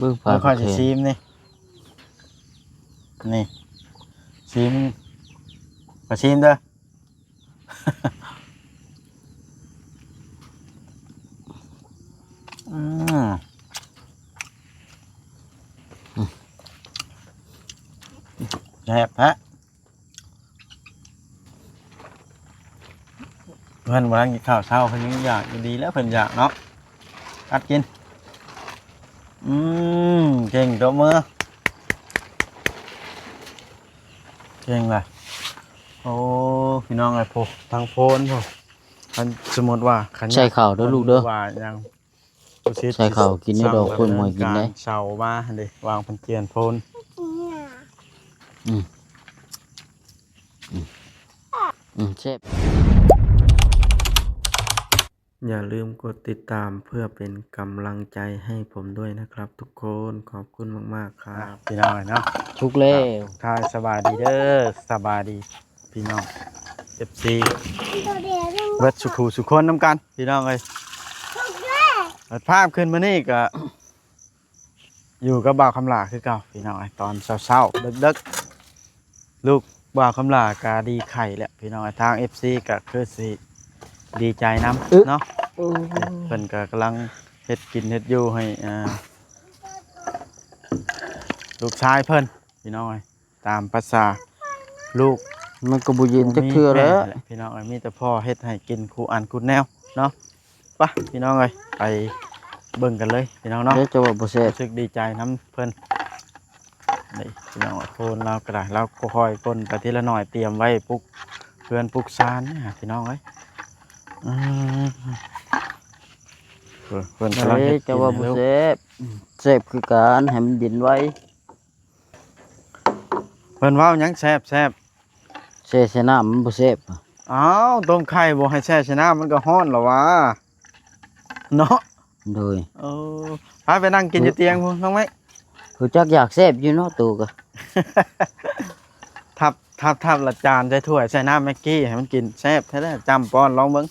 ເບິ່ງ ຂ້ອຍຊິຊີມນີ້ ນີ້ ຊີມ ຂ້ອຍຊີມເດີ. ອືມ ແຊບແທ້. ເພິ່ນບໍ່ທັນກິນເຂົ້າເຊົ້າ ເພິ່ນຍັງຢາກຢູ່. ດີແລ້ວເພິ່ນຢາກເນາະ ກັດກິນ. ອືມ ເກັ່ງ ຕົບມື ເກັ່ງຫຼາຍ. ໂອ້ ພີ່ນ້ອງເອີຍ ໂພ ທາງໂພນພຸ້ນ ຄັນສົມມຸດວ່າ ຄັນ ໃສ່ເຂົ້າເດີລູກເດີ ວ່າຫຍັງ ໃສ່ເຂົ້າກິນໃນດອກ ເພິ່ນບໍ່ໃຫ້ກິນເດ້ ເສົາມາຫັ້ນເດ້ ວາງເພິ່ນຈຽນໂພນ. ອືມ ອືມ ອືມ ແຊບ. ຢ່າລືມກົດຕິດຕາມເພື່ອເປັນກຳລັງໃຈໃຫ້ຜົມດ້ວຍນະຄັບທຸກຄົນ. ຂອບຄຸນມາກໆ ຄັບ ພີ່ນ້ອງເນາະ. ທຸກແລ້ວ ທັກທາຍສະບາຍດີເດີ ສະບາຍດີພີ່ນ້ອງ ເອັຟຊີ ເບິດສູ່ຜູ້ສູ່ຄົນນຳກັນ ພີ່ນ້ອງເອີຍ. ເປີດພາບຂຶ້ນມານີ້ກະ ຢູ່ກັບບ່າວຄຳຫຼ້າຄືເກົ່າ ພີ່ນ້ອງເອີຍ. ຕອນເຊົ້າໆ ເດິກໆ ລູກບ່າວຄຳຫຼ້າກະດີໄຂ້ແລ້ວ ພີ່ນ້ອງເອີຍ. ທາງເອັຟຊີກະຄືຊິດີໃຈນຳເນາະ ເພິ່ນກະກຳລັງເຮັດກິນເຮັດຢູ່ໃຫ້ ອ່າ ລູກຊາຍເພິ່ນ ພີ່ນ້ອງເອີຍ. ຕາມພາສາລູກ ມັນກໍບໍ່ເຢັນຈັກເທື່ອແຫຼະ ພີ່ນ້ອງເອີຍ. ມີແຕ່ພໍ່ເຮັດໃຫ້ກິນຄູ່ອັນຄູ່ແນວເນາະ. ໄປ ພີ່ນ້ອງເອີຍ ໄປເບິ່ງກັນເລີຍ ພີ່ນ້ອງເນາະ. ເຈົ້າວ່າບໍ່ແຊບ ຮູ້ສຶກດີໃຈນຳເພິ່ນ. ນີ້ ພີ່ນ້ອງ ໂພນລາວກໍໄດ້ ລາວກໍຄ່ອຍກົ້ນໄປທີລະໜ້ອຍ ຕຽມໄວ້ປຸກເຮືອນປຸກຊານ ພີ່ນ້ອງເອີຍ. ອືມ ເພິ່ນກຳລັງເຮັດກິນ. ເຈົ້າວ່າບໍ່ແຊບ ແຊບຄືກັນ ໃຫ້ມັນເຢັນໄວ. ເພິ່ນເວົ້າຫຍັງແຊບໆ ແຊ່ໃສ່ນ້ຳມັນບໍ່ແຊບ. ອ້າວ ຕົ້ມໄຂ່ບໍ່ໃຫ້ແຊ່ໃສ່ນ້ຳ ມັນກໍຮ້ອນແລ້ວຫວາເນາະ. ໂດຍ ເອີ ພາໄປນັ່ງກິນຢູ່ຕຽງພຸ້ນ ນ້ອງໄມ້. ຮູ້ຈັກຢາກແຊບຢູ່ເນາະ ໂຕກໍ ທັບ ທັບ ທັບລະຈານໃສ່ຖ້ວຍ ໃສ່ນ້ຳແມັກກີ້ໃຫ້ມັນກິນ ແຊບແທ້ໆ. ຈ້ຳປ້ອນລອງເບິ່ງ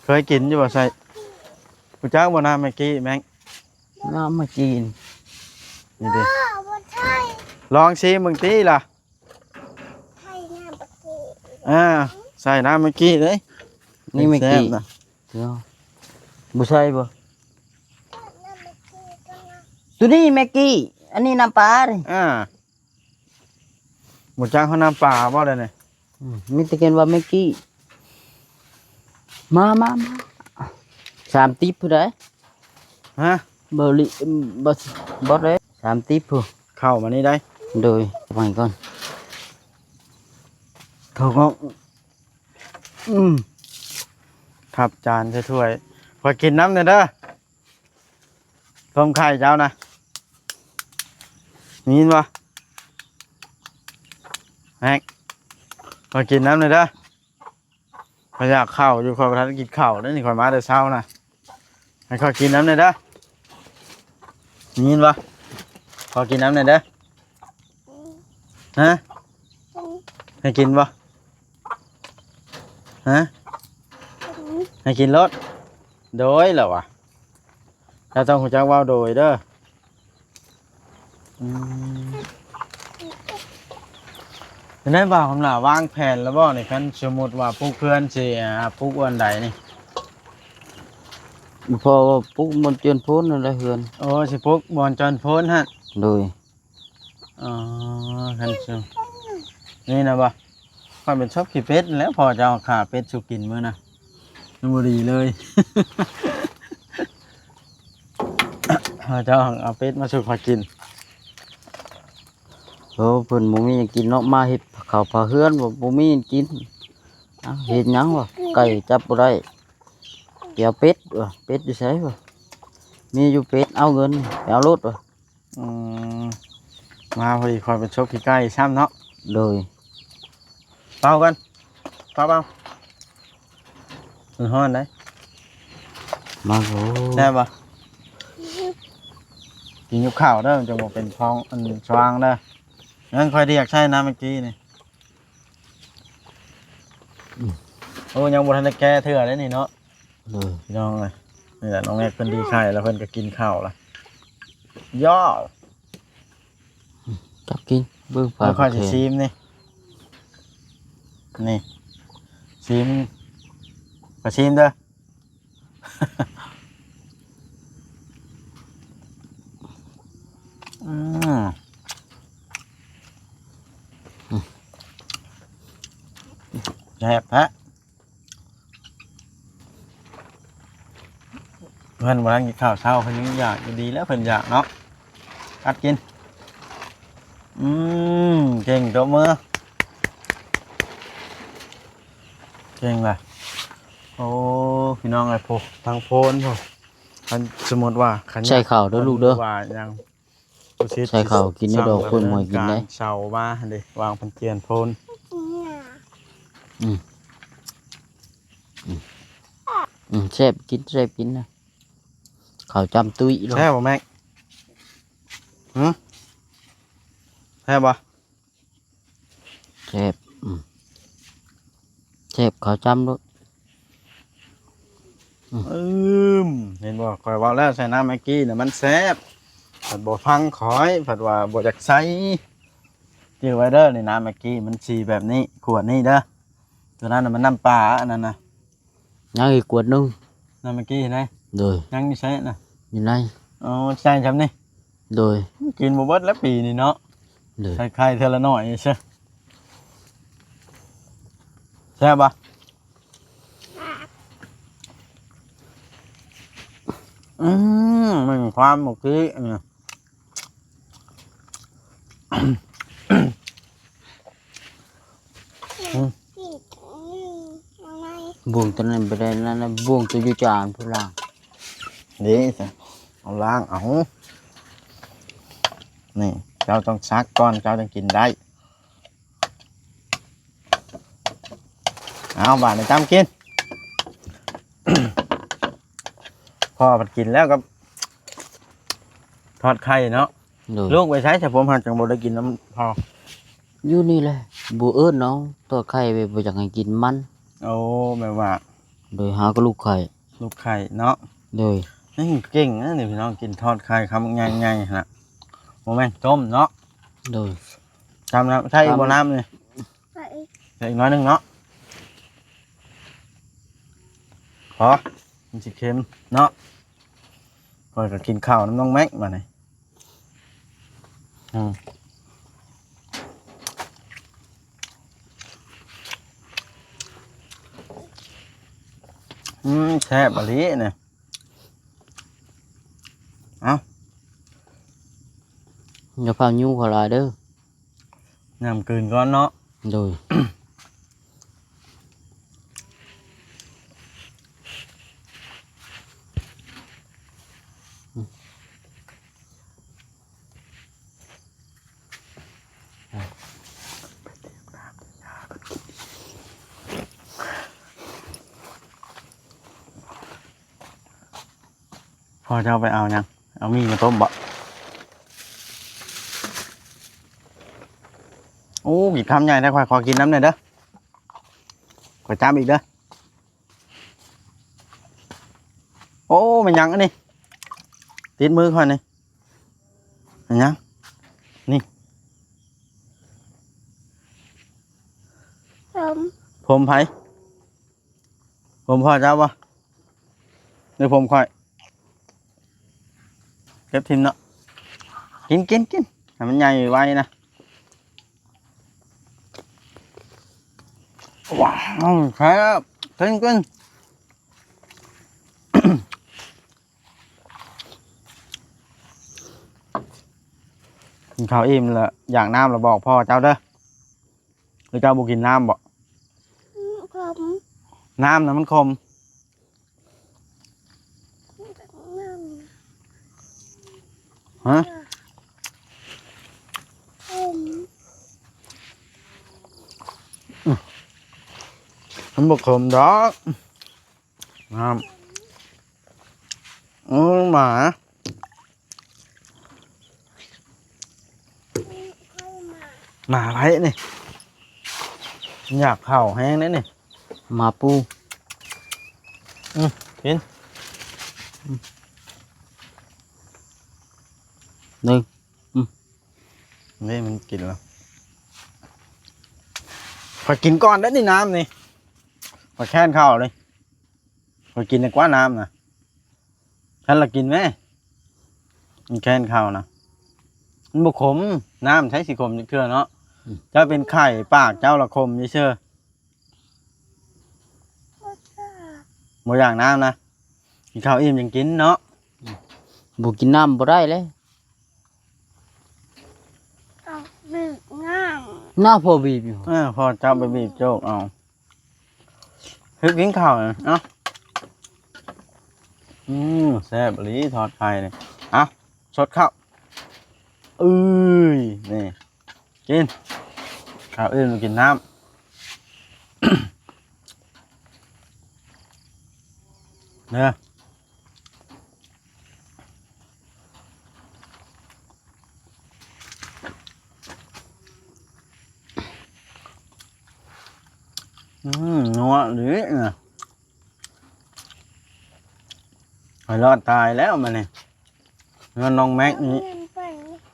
ເຄີຍກິນຢູ່ບໍ່? ໃສ່ ຮູ້ຈັກບໍ່ນ້ຳແມັກກີ້ ແມັກ? ນ້ຳມາຈີນ ນີ້ເດ້ ບໍ່ ບໍ່ໃຊ່ ລອງຊີມເບິ່ງຕິລະ ໃສ່ນ້ຳມາຈີນ ອ່າ ໃສ່ນ້ຳມາຈີນເດ້ ນີ້ແມັກກີ້ ແຊບນະ ເນາະ ບໍ່ໃສ່ບໍ່? ນ້ຳມາຈີນ ໂຕນີ້ແມັກກີ້ ອັນນີ້ນ້ຳປາເດ້ ອ່າ ບໍ່ຈັກເຮົານ້ຳປາບໍ່ໄດ໋ນີ້? ອືມ ມີແຕ່ເອີ້ນວ່າແມັກກີ້ ມາ ມາ ມາ ສາມຕິບຜູ້ໃດ? ຮະ? ບໍ່ລິ ບໍ່ ບໍ່ໄດ້ ສາມຕິບຜູ້ ເຂົ້າມານີ້ໄດ້ ໂດຍ ໄປກ່ອນ ເຂົ້າກ່ອນ ອືມ ທັບຈານໃສ່ຖ້ວຍ ຂໍກິນນຳແດ່ເດີ. ຕົ້ມໄຂ່ເຈົ້ານະ ໄດ້ຍິນບໍ່? ແມັກ ຂໍກິນນຳແດ່ເດີ ຂ້ອຍຢາກເຂົ້າຢູ່ ຂ້ອຍບໍ່ທັນກິນເຂົ້າເດ້ນີ້ ຂ້ອຍມາແຕ່ເຊົ້ານະ ໃຫ້ຂ້ອຍກິນນຳແດ່ເດີ ໄດ້ຍິນບໍ່? ຂໍກິນນຳແດ່ເດີ ຮະ ໃຫ້ກິນບໍ່? ຮະ ໃຫ້ກິນໂລດ ໂດຍ ແລ້ວວະ ເຈົ້າຕ້ອງຮູ້ຈັກເວົ້າໂດຍເດີ ອືມ ແນວໃດບ່າວຄຳຫຼ້າ ວາງແຜນແລ້ວບໍ່ນີ້ ຄັນສົມມຸດວ່າປຸກເຮືອນຊິ ອ່າ ປຸກບ່ອນໃດນີ້? ພໍ່ວ່າປຸກບ່ອນເຈື່ອນໂພນນັ້ນແຫຼະເຮືອນ ໂອ້ ຊິປຸກບ່ອນຈອນໂພນຫັ້ນ ໂດຍ ອໍ ຄັນຊຸ ນີ້ນະບໍ່? ຂ້ອຍເປັນສົບຂີ້ເປັດແລ້ວ ພໍ່ເຈົ້າຂ້າເປັດສູ່ກິນມື້ນະ ມັນບໍ່ດີເລີຍ ພໍ່ເຈົ້າເອົາເປັດມາສູ່ຂ້ອຍກິນ ໂອ້ ເພິ່ນບໍ່ມີຫຍັງກິນເນາະ ມາເຮັດເຂົ້າພາເຮືອນ ບໍ່ ບໍ່ມີຫຍັງກິນ ເອົ້າ ເຮັດຫຍັງວະ ໄກ່ຈັບບໍ່ໄດ້ ໄປເອົາເປັດວະ ເປັດຢູ່ໃສວະ ມີຢູ່ເປັດ ເອົາເງິນ ໄປເອົາໂລດວະ. ອືມ ມາພໍດີ ຂ້ອຍເປັນສົບຂີ້ໄກ່ຊ້ຳເນາະ ໂດຍ ເປົ່າກ່ອນ ເປົ່າ ເປົ່າ ມັນຮ້ອນເດ້ ມາໂຫ ແຊບບໍ່? ກິນກັບເຂົ້າເດີ ມັນຈັ່ງບໍ່ເປັນທ້ອງອັນຊ່ວງເດີ ນັ້ນຂ້ອຍດຽກໃສ່ນະເມື່ອກີ້ນີ້ ອືມ ໂອ້ ຍັງບໍ່ທັນໄດ້ແກະເທື່ອເດ້ນີ້ເນາະ ໂດຍ ພີ່ນ້ອງເອີຍ ນີ້ແຫຼະ ນ້ອງແມັກເພິ່ນດີໃສ່ແລ້ວ ເພິ່ນກໍກິນເຂົ້າລະ ຍອດ ຈັບກິນ ເບິ່ງປາ ຂ້ອຍຊິຊີມນີ້ ນີ້ ຊີມ ຂ້ອຍຊີມເດີ. ອືມ ແຊບແທ້. ເພິ່ນບໍ່ທັນກິນເຂົ້າເຊົ້າ ເພິ່ນຍັງຢາກຢູ່ ດີແລ້ວເພິ່ນຢາກເນາະ ກັດກິນ. ອືມ ເກັ່ງ ຕົບມື ເກັ່ງລະ. ໂອ້ ພີ່ນ້ອງເອີຍ ໂພ ທາງໂພນພຸ້ນ ຄັນສົມມຸດວ່າ ຄັນ ໃສ່ເຂົ້າເດີລູກເດີ ວ່າຫຍັງ ໃສ່ເຂົ້າກິນໃນດອກ ເພິ່ນບໍ່ໃຫ້ກິນເດ້ ເສົາມາຫັ້ນເດ້ ວາງເພິ່ນປ່ຽນໂພນ. ອືມ ອືມ ອືມ ແຊບ ກິນ ແຊບ ກິນນະ ເຂົ້າຈ້ຳຕຸ້ຍໂລດ. ແຊບບໍ່ແມັກ? ຫື ແຊບບໍ່? ແຊບ ອືມ ແຊບ ເຂົ້າຈ້ຳໂລດ. ອືມ ອືມ ເຫັນບໍ່ ຂ້ອຍເວົ້າແລ້ວ ໃສ່ນ້ຳແມັກກີ້ນະມັນແຊບ ພັດບໍ່ຟັງຂ້ອຍ ພັດວ່າບໍ່ຢາກໃສ່. ຈື່ໄວ້ເດີ ນີ້ນ້ຳແມັກກີ້ມັນສີແບບນີ້ ຂວດນີ້ເດີ ຕົວນັ້ນນະມັນນ້ຳປາ ອັນນັ້ນນະ. ຍັງອີກຂວດໜຶ່ງ ນ້ຳແມັກກີ້ນະ. ໂດຍ ຍັງຢູ່ໃສນະ? ຢູ່ໃນ. ອໍ ໃສ່ຊ່ຳນີ້. ໂດຍ ກິນບໍ່ເບິດແລ້ວປີນີ້ເນາະ. ໂດຍ ໃສ່ໄຂ່ເທື່ອລະໜ້ອຍເຊ ແຊບບໍ່? ອືມ ມັນຄວາມໝົກທີ່ ອືມ ບ່ວງຕົວນັ້ນໄປໄດ້ນັ້ນນະ ບ່ວງຕົວຢູ່ຈານພຸ້ນລະ. ເດ້ ເອົາລ້າງເອົາ. ນີ້ ເຈົ້າຕ້ອງຊັກກ່ອນ ເຈົ້າຈຶ່ງກິນໄດ້. ເອົາ ບາດນີ້ຕຳກິນ ພໍ່ພັດກິນແລ້ວກໍທອດໄຂ່ເນາະ. ໂດຍ ລູກໄປໃສຊະ ຜົມຫາກຈັ່ງບໍ່ໄດ້ກິນນຳພໍ່? ຢູ່ນີ້ແຫຼະ ບໍ່ເອີ້ນເອົາ ທອດໄຂ່ແບບບໍ່ຢາກໃຫ້ກິນມັນ. ໂອ້ ແບບວ່າ ໂດຍ ຫາກໍລູກໄຂ່ ລູກໄຂ່ເນາະ. ໂດຍ ນີ້ເກັ່ງນະນີ້ພີ່ນ້ອງ ກິນທອດໄຂ່ຄຳໃຫຍ່ໆ ຫັ້ນນະ ບໍ່ແມ່ນຕົ້ມເນາະ. ໂດຍ ຕຳນ້ຳ ໃສ່ອີກບໍ່ນ້ຳນີ້? ໃສ່ອີກ ໃສ່ອີກໜ້ອຍໜຶ່ງເນາະ ພໍ ມັນຊິເຄັມເນາະ. ຂ້ອຍກໍກິນເຂົ້ານຳນ້ອງແມັກບາດນີ້. ອືມ ອືມ ແຊບອີ່ຫຼີນີ້. ເອົ້າ ຢ່າຟ້າວຍູ້ເຂົ້າຫຼາຍເດີ. ນ້ຳກືນກ່ອນເນາະ. ໂດຍ ພໍ່ເຈົ້າໄປເອົາຫຍັງ? ເອົາໝີ່ມາຕົ້ມບໍ? ໂອ້ ກິນຄຳໃຫຍ່ແທ້ ຂ້ອຍຂໍກິນນຳແດ່ເດີ. ຂ້ອຍຈຳອີກເດີ. ໂອ້ ແມ່ນຫຍັງອັນນີ້? ຕິດມືຂ້ອຍນີ້. ແມ່ນຫຍັງ? ນີ້. ຜົມ. ຜົມໃຜ? ຜົມພໍ່ເຈົ້າບໍ່? ຫຼືຜົມຂ້ອຍ? ເກັບຖິ້ມເນາະ. ກິນ ກິນ ກິນ ໃຫ້ມັນໃຫຍ່ໄວນະ. ວ້າວ ແຊບ ກິນ ກິນ. ກິນເຂົ້າອີ່ມແລ້ວ ຢາກນ້ຳແລ້ວບອກພໍ່ເຈົ້າເດີ. ຫຼືເຈົ້າບໍ່ກິນນ້ຳບໍ? ອືມ ຂົມ. ນ້ຳນະມັນຂົມ. ຮະ? ຂົມ. ອືມ ມັນບໍ່ຂົມດອກ. ນ້ຳ. ໂອ້ ໝາ ໝາໄຜນີ້? ຢາກເຂົ້າແຮງເດ້ນີ້. ໝາປູ. ອືມ ກິນ. ອືມ. ໜຶ່ງ ອືມ ນີ້ມັນກິນແລ້ວ ຂ້ອຍກິນກ່ອນເດ້ນີ້ ນ້ຳນີ້ ຂ້ອຍແຄ້ນເຂົ້າເລີຍ ຂ້ອຍກິນດີກວ່ານ້ຳນະ ຄັນລະກິນແມ້ ມັນແຄ້ນເຂົ້ານະ ມັນບໍ່ຂົມ ນ້ຳໃສຊິຂົມຈັກເທື່ອເນາະ ອືມ ເຈົ້າເປັນໄຂ້ ປາກເຈົ້າລະຂົມເຊີ ບໍ່ຢາກນ້ຳນະ ກິນເຂົ້າອີ່ມຈັ່ງກິນເນາະ ບໍ່ກິນນ້ຳບໍ່ໄດ້ເລີຍ ເອົາ ບີບນ້ຳ ນ້າພໍ່ບີບຢູ່ ເອີ ພໍ່ເຈົ້າໄປບີບໂຈກເອົາ ເຮັດກິນເຂົ້າເອົາ ອືມ ແຊບອີ່ຫຼີທອດໄຂ່ນີ້ ເອົາ ຊົດເຂົ້າ ເອີຍ ນີ້ ກິນ ເຂົ້າອື່ນມາກິນນ້ຳ ເດີ ອືມ ນົວອີ່ຫຼີນະ ຂ້ອຍລອດຕາຍແລ້ວບາດນີ້ ເຮືອນນ້ອງແມັກນີ້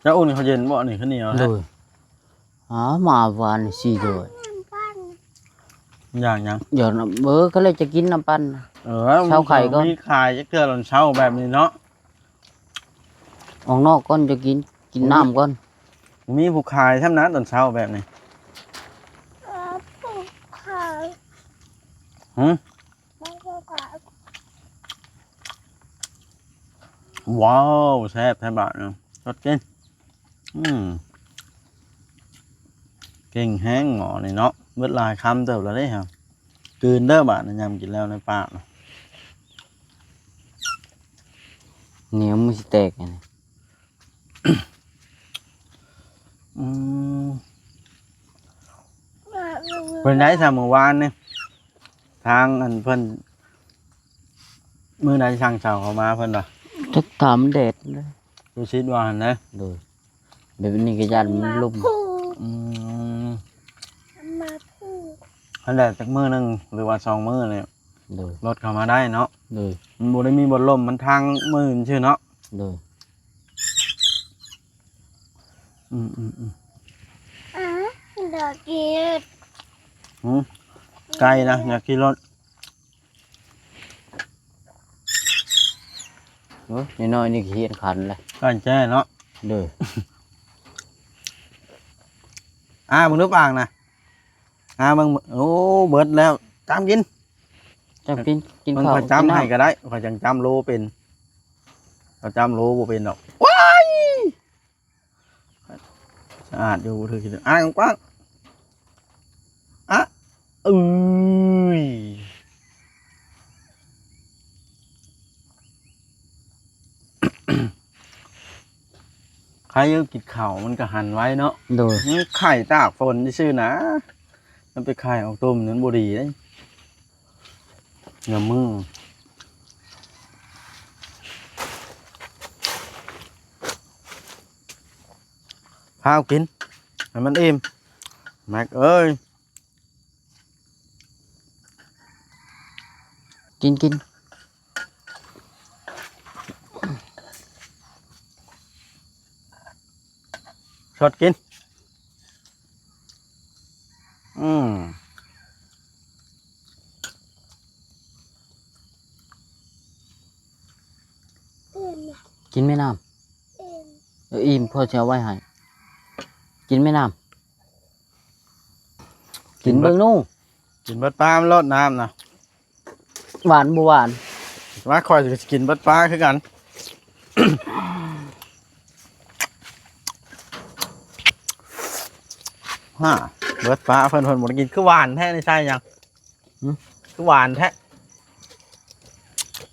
ເຈົ້າອຸ່ນເຂົ້າເຢັນບໍ່ນີ້? ຂ້າວໜຽວ ໂດຍ ຫາມາວານນີ້ສີ່ຖ້ວຍ ຢາກຫຍັງ? ຢາກນ້ຳ ເອີ ກໍເລີຍຈະກິນນ້ຳປັ່ນ ເອີ ເຊົາໄຂ່ກ່ອນ ມີຂາຍຈັກເທື່ອຕອນເຊົ້າແບບນີ້ເນາະ ອອກນອກກ່ອນຈະກິນ ກິນນ້ຳກ່ອນ ບໍ່ມີຜູ້ຂາຍຊ້ຳນະຕອນເຊົ້າແບບນີ້ ເອີ ຜູ້ຂາຍ ຫື? ວ້າວ ແຊບແທ້ບາດນີ້ ຊົດກິນ ອືມ ເກັ່ງແຮງໝໍນີ້ເນາະ ເບິດຫຼາຍຄຳເຕີບແລ້ວເດ້ ກືນເດີບາດນີ້ ຍາມກິນແລ້ວໃນປາກນະ ໜຽວມືຊິແຕກອັນນີ້ ອືມ ເປັນໃດຊະມື້ວານນີ້ ທາງອັນເພິ່ນ ມື້ໃດຊ່າງເຊົ່າເຂົ້າມາເພິ່ນວ່າ ຈັກຖາມແດດເດ້ ຢູ່ຊິດວ່າຫັ້ນນະ ໂດຍ ແບບນີ້ກໍຢ້ານມັນລົມ ອືມ ມາຜູ້ ຫັ້ນແຫຼະ ຈັກມື້ໜຶ່ງ ຫຼືວ່າສອງມື້ນີ້ ໂດຍ ລົດເຂົ້າມາໄດ້ເນາະ ໂດຍ ມັນບໍ່ໄດ້ມີບ່ອນລົມ ມັນທາງມື່ນຊື່ເນາະ ໂດຍ ອືມໆໆ ອາ ດອກກີດ ຫື ໄກ່ນະ ຢາກຂີ່ລົດ ໂອ້ຍ ນ້ອຍໆນີ້ກໍຮຽນຂັນແຫຼະ ກ້ານແຈ້ເນາະ ເດີ ອາ ເບິ່ງດູປາກນະ ອາ ເບິ່ງ ໂອ້ ເບິດແລ້ວ ຈ້ຳກິນ ຈ້ຳກິນ ກິນເຂົ້າ ຂ້ອຍຈ້ຳໃຫ້ກໍໄດ້ ຂ້ອຍຈັ່ງຈ້ຳໂລເປັນ ຂ້ອຍຈ້ຳໂລບໍ່ເປັນດອກ ວ້າຍ ສະອາດຢູ່ ບໍ່ຖືກ ອ້າງກວ້າງ ອະ ເອີຍ ໃຄຢູ່ກິນເຂົ້າມັນກໍຫັນໄວເນາະ ໂດຍ ມັນໄຂ້ຕາກຝົນຊື່ໆນະ ມັນໄປໄຂ້ອອກຕຸ່ມນັ້ນບໍ່ດີເດ້. ຢ່າມື ພາວກິນໃຫ້ມັນອີ່ມ ແມັກເອີຍ ກິນ ກິນ ຊົດກິນ ອືມ ອີ່ມລະ ກິນແມ່ນ້ຳ ອີ່ມ ເອີ ອີ່ມ ພໍ່ຊິເອົາໄວ້ໃຫ້ ກິນແມ່ນ້ຳ ກິນເບິ່ງໜູ ກິນເບິດປາມັນໂລດນ້ຳນະ ຫວານບໍ່ຫວານ ວ່າຂ້ອຍກໍຊິກິນເບິດປາຄືກັນ ຮາ ເບິດປາເພິ່ນ ເພິ່ນບໍ່ໄດ້ກິນ ຄືຫວານແທ້ນີ້ ໃສ່ຫຍັງ? ຫຶ? ຄືຫວານແທ້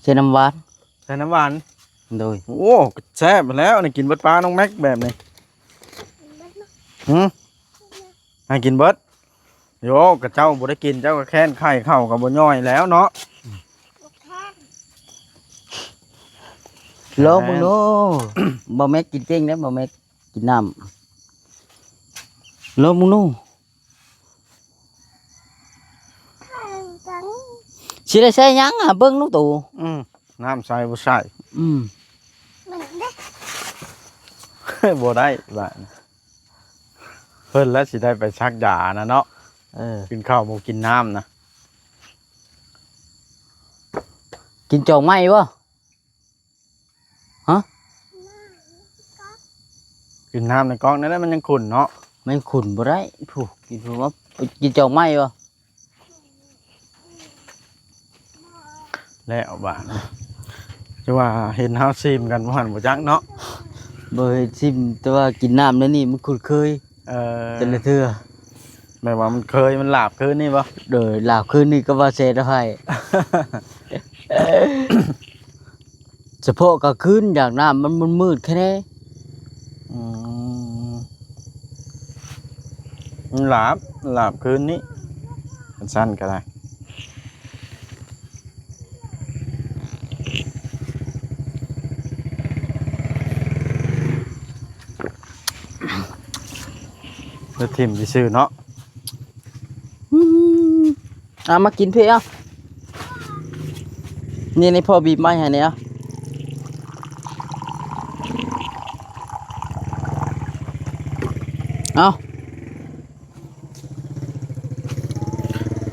ໃສ່ນ້ຳຫວານ ໃສ່ນ້ຳຫວານ ໂດຍ ໂອ້ ແຊບແລ້ວນີ້ ກິນເບິດປານ້ອງແມັກແບບນີ້ ຫຶ? ໃຫ້ກິນເບິດ ໂຢ ກະເຈົ້າບໍ່ໄດ້ກິນ ເຈົ້າກໍແຄ້ນໄຂ່ເຂົ້າກໍບໍ່ຍ່ອຍແລ້ວເນາະ ລອງເບິ່ງດູ ບໍ່ແມັກກິນເກັ່ງເດ້ ບໍ່ແມັກກິນນ້ຳ ລອງເບິ່ງດູ ຊິໄດ້ໃສ່ຫຍັງອະ ເບິ່ງດູໂຕ ອືມ ນ້ຳໃສ່ບໍ່ໃສ່ ອືມ ມັນເດ້ ເ ບໍ່ໄດ້ບາດນີ້ ເພິ່ນລະຊິໄດ້ໄປສັກຢານະເນາະ. ເອີ ກິນເຂົ້າບໍ່ກິນນ້ຳນະ. ກິນຈອກໄມ້ບໍ່? ຮະ? ກິນນ້ຳໃນກອກນັ້ນແຫຼະ ມັນຍັງຂຸ່ນເນາະ. ມັນຂຸ່ນບໍ່ໄດ້ ຜູ້ ກິນ ຜູ້ວ່າກິນຈອກໄມ້ບໍ່? ແລ້ວບາດນີ້ ຈະວ່າເຫັນເຮົາຊີມກັນບໍ່ຫັ້ນບໍ່ຈັກເນາະ. ບໍ່ເຫັນຊີມ ແຕ່ວ່າກິນນ້ຳໃນນີ້ມັນຄຸ້ນເຄີຍ. ເອີ ແຕ່ລະເທື່ອ ແບບວ່າມັນເຄີຍ ມັນຫຼາບຄືນນີ້ບໍ່? ໂດຍ ຫຼາບຄືນນີ້ກໍວ່າແຊດໃຫ້ ສະເພາະກາງຄືນຢາກນ້ຳມັນມືດໆ ແຄ່ແນ່. ອືມ ມັນຫຼາບ ຫຼາບຄືນນີ້ ຄັນຊັ້ນກໍໄດ້. ແລ້ວຖິ້ມຊື່ໆເນາະ. ອືມ ເອົາມາກິນເພ ເອົາ ນີ້ ນີ້ ພໍ່ບີບໄມ້ໃຫ້ແດ່ ເອົາ ເອົາ.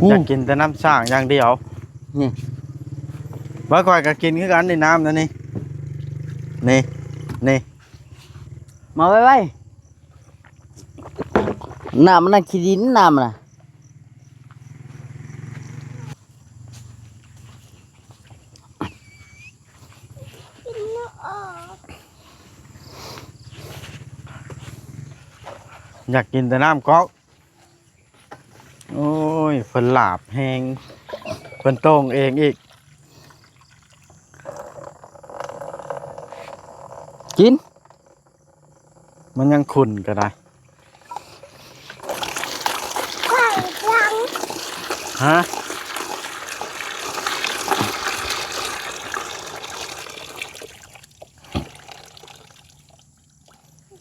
ອືມ ຢາກກິນແຕ່ນ້ຳສ້າງຢ່າງດຽວ ນີ້ ວ່າຂ້ອຍກໍກິນຄືກັນນີ້ ນ້ຳນັ້ນນີ້ ນີ້ ນີ້ ມາໄວໆ ນ້ຳມັນນະ ຂີ້ດິນ ນ້ຳນະ. ຢາກກິນແຕ່ນ້ຳກອກ. ໂອ້ຍ ເພິ່ນຫຼາບແຮງ ເພິ່ນໂຕ່ງເອງອີກ ກິນ. ມັນຍັງຂຸ່ນກໍໄດ້. ຮະ?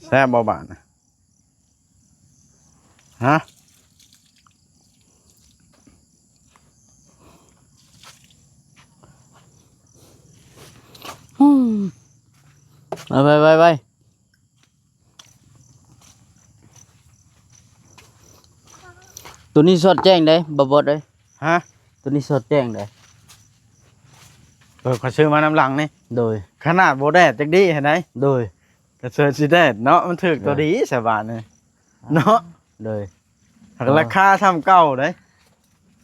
ແຊບບໍ່ບາດນະ? ຮະ? ອືມ ໄປ ໄປ ໄປ ໄປ. ໂຕນີ້ສອດແຈ້ງເດ້ ບໍ່ບອດເດ້. ຮະ? ໂຕນີ້ສອດແຈ້ງເດ້. ເອີ ຂ້ອຍຊື້ມານຳຫຼັງນີ້. ໂດຍ. ຂະໜາດບໍ່ແດດຈັກດີ້ຫັ້ນໃດ໋. ໂດຍ. ກະເຊີນຊິແດດເນາະ ມັນຖືກໂຕດີ ໂດຍ ສະບາດນີ້ເນາະ. ໂດຍ. ລາຄາສ່ຳເກົ່າເດ້. ລາ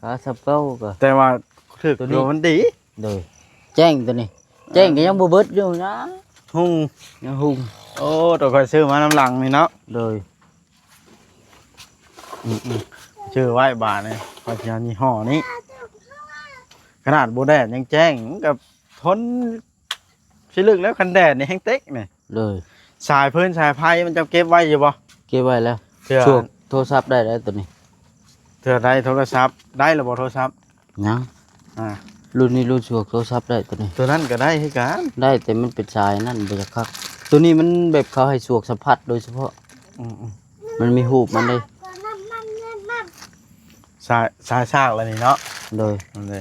ຄາສ່ຳເກົ່າກໍ ແຕ່ວ່າຖືກ ໂຕນີ້ ໂຕມັນດີ. ໂດຍ. ແຈ້ງໂຕນີ້ ອ່າ ແຈ້ງກໍຍັງບໍ່ເບິດຢູ່ນະ ຮຸ່ງ ຍັງຮຸ່ງ. ໂອ້ ໂຕຂ້ອຍຊື້ມານຳຫຼັງນີ້ເນາະ. ໂດຍ. ອືມໆ ຊື່ໄວ້ບາດນີ້ ຂ້ອຍຊິເອົາຍີ່ຫໍ້ນີ້. ຂະໜາດບໍ່ແດດຍັງແຈ້ງ ມັນກໍທົນຊິລຶກແລ້ວ ຄັນແດດນີ້ແຮງເຕັກນີ້. ໂດຍ. ສາຍຟືນສາຍໄຟມັນເຈົ້າເກັບໄວ້ຢູ່ບໍ່? ເກັບໄວ້ແລ້ວ. ເທື່ອ ສວກໂທລະສັບໄດ້ແລ້ວໂຕນີ້. ເທື່ອໄດ້ໂທລະສັບ ໄດ້ແລ້ວບໍ່ໂທລະສັບ? ຍັງ. ອ່າ ລຸ້ນນີ້ລຸ້ນສວກໂທລະສັບໄດ້ໂຕນີ້. ໂຕນັ້ນກໍໄດ້ຄືກັນ. ໄດ້ ແຕ່ມັນເປັນສາຍນັ້ນ ບໍ່ຢາກຄັກ. ໂຕນີ້ມັນແບບເຂົາໃຫ້ສວກສຳຜັດໂດຍສະເພາະ. ອືມໆ ມັນມີຮູບມັນເດ້. ສາຍ ສາຍສາກລະນີ້ເນາະ. ໂດຍ. ນັ້ນເດ້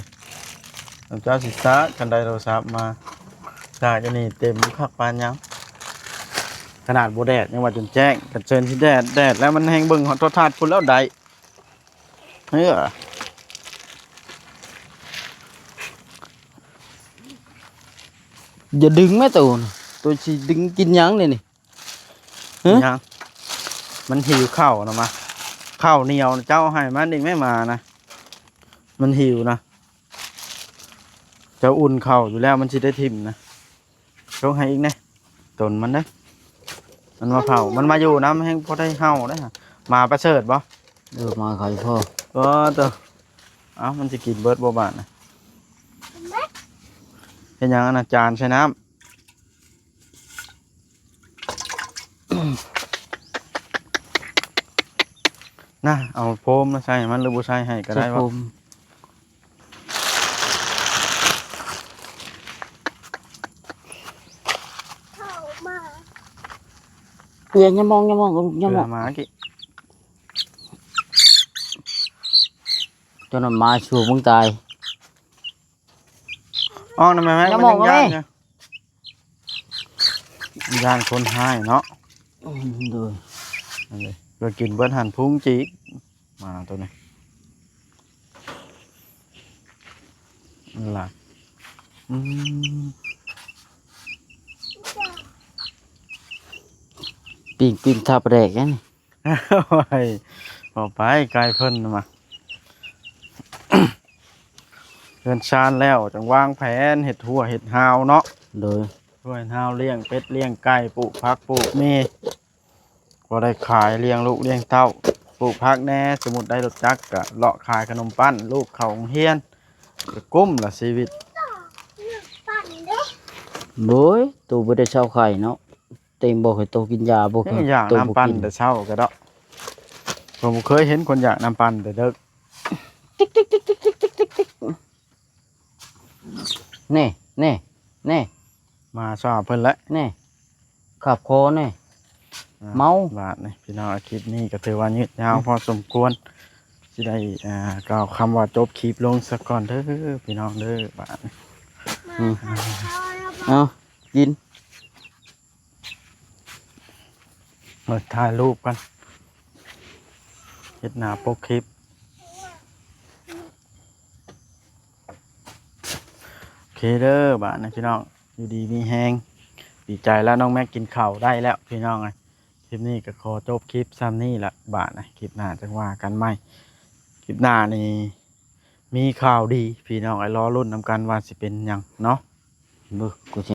ເຈົ້າຊິສາກ ຄັນໄດ້ໂທລະສັບມາ ສາກຢູ່ນີ້ເຕັມຄັກປານຫຍັງ. ຂະໜາດບໍ່ແດດຍັງວ່າຈົນແຈ້ງ ຄັນເຊີນຊິແດດ ແດດແລ້ວມັນແຮ່ງເບິ່ງໂທລະທັດພຸ້ນແລ້ວໄດ້. ເອີ ຢ່າດຶງແມ້ໂຕນະ ໂຕຊິດຶງກິນຫຍັງນີ້ນີ້? ຮະ? ຫຍັງ? ມັນຫິວເຂົ້ານະມາ ເຂົ້າໜຽວນະ ເຈົ້າໃຫ້ມັນອີກແມ້ໝານະ ມັນຫິວນະ. ເຈົ້າອຸ່ນເຂົ້າຢູ່ແລ້ວ ມັນຊິໄດ້ຖິ້ມນະ. ຊົງໃຫ້ອີກແດ່ ຕົນມັນເດ້. ມັນມາເຝົ້າ ມັນມາຢູ່ນຳ ແຮ່ງພໍໄດ້ເຫົ່າໄດ້ຫະ. ໝາປະເສີດບໍ່? ເອີ ໝາໄຂ່ພໍ່. ເອີ ໂຕ ເອົ້າ ມັນຊິກິນເບິດບໍ່ບາດນະ? ເຮັດຫຍັງອັນນະ? ຈານໃສ່ນ້ຳ. ນະ ເອົາໂຟມມາໃສ່ໃຫ້ມັນ ຫຼືບໍ່ໃສ່ໃຫ້ກໍໄດ້. ໃສ່ໂຟມ. ຢ່າ ຢ່າມອງ ຢ່າມອງ ຢ່າມອງ ເອີ ມາກີ້ ເຈົ້ານັ້ນມາສູ່ມຶງຕາຍ. ອອກນຳແມ່ ແມ່ ຢ່າມອງ ມັນຍັງຢ້ານ ແມ່ ຢູ່ ຢ້ານຄົນຮ້າຍເນາະ. ອືມ ໂດຍ ອັນນີ້ກໍກິນເບິດຫັ້ນພຸງຈີກ ໝາໂຕນີ້ ນັ້ນລະ ອືມ ປີ້ງ ປີ້ງທາປາແດກແລ້ວນີ້ ໂອ້ຍ ເວົ້າໄປ ໄກ່ເພິ່ນມາ ເຮືອນຊານແລ້ວ ຈັ່ງວາງແຜນເຮັດຮົ້ວເຮັດຮາວເນາະ ໂດຍ ຮົ້ວເຮັດຮາວ ລ້ຽງເປັດລ້ຽງໄກ່ ປູກຜັກປູກມີ່ ພໍໄດ້ຂາຍ ລ້ຽງລູກລ້ຽງເຕົ້າ ປູກຜັກແດ່ ສົມມຸດໄດ້ລົດຈັກກະເລາະຂາຍຂະໜົມປັ້ນ ລູກເຂົ້າໂຮງຮຽນ ກະກຸ້ມລະຊີວິດ ໂດຍ ໂຕບໍ່ໄດ້ເຊົາໄຂ້ເນາະ ເຕັມບໍ່ໃຫ້ໂຕກິນຢາ ບໍ່ໃຫ້ ຢາກ ໂຕ ນ້ຳ ບໍ່ ປັ່ນ ກິນ ແຕ່ເຊົ້າກະດອກ ຂ້ອຍບໍ່ເຄີຍເຫັນຄົນຢາກນ້ຳປັ່ນແຕ່ເດິກ ແນ່ ແນ່ ແນ່ ມາຊາເພິ່ນແຫຼະ ແນ່ ຂາບຄໍແນ່ ອ່າ ເມົາ ບາດນີ້ພີ່ນ້ອງ ຄລິບນີ້ກໍຖືວ່າຍືດຍາວ ອືມ ພໍສົມຄວນ ຊິໄດ້ ອ່າ ກ່າວຄຳວ່າຈົບຄລິບລົງສາກ່ອນເດີພີ່ນ້ອງເດີ ບາດນີ້ ອືມ ເອົາ ກິນ ເບິ່ງ ຖ່າຍຮູບກ່ອນ ເຮັດໜ້າປົກຄລິບ ໂອເຄເດີ ບາດນີ້ພີ່ນ້ອງ ຢູ່ດີມີແຮງ ດີໃຈແລ້ວ ນ້ອງແມັກກິນເຂົ້າໄດ້ແລ້ວພີ່ນ້ອງເອີຍ ຄລິບນີ້ກໍຂໍຈົບຄລິບຊ່ຳນີ້ລະ ບາດນີ້ຄລິບໜ້າຈັ່ງວ່າກັນໃໝ່ ຄລິບໜ້ານີ້ມີຂ່າວດີພີ່ນ້ອງເອີຍ ລໍລຸ້ນນຳກັນວ່າຊິເປັນຫຍັງເນາະ ເບິ່ງ ກູຊິ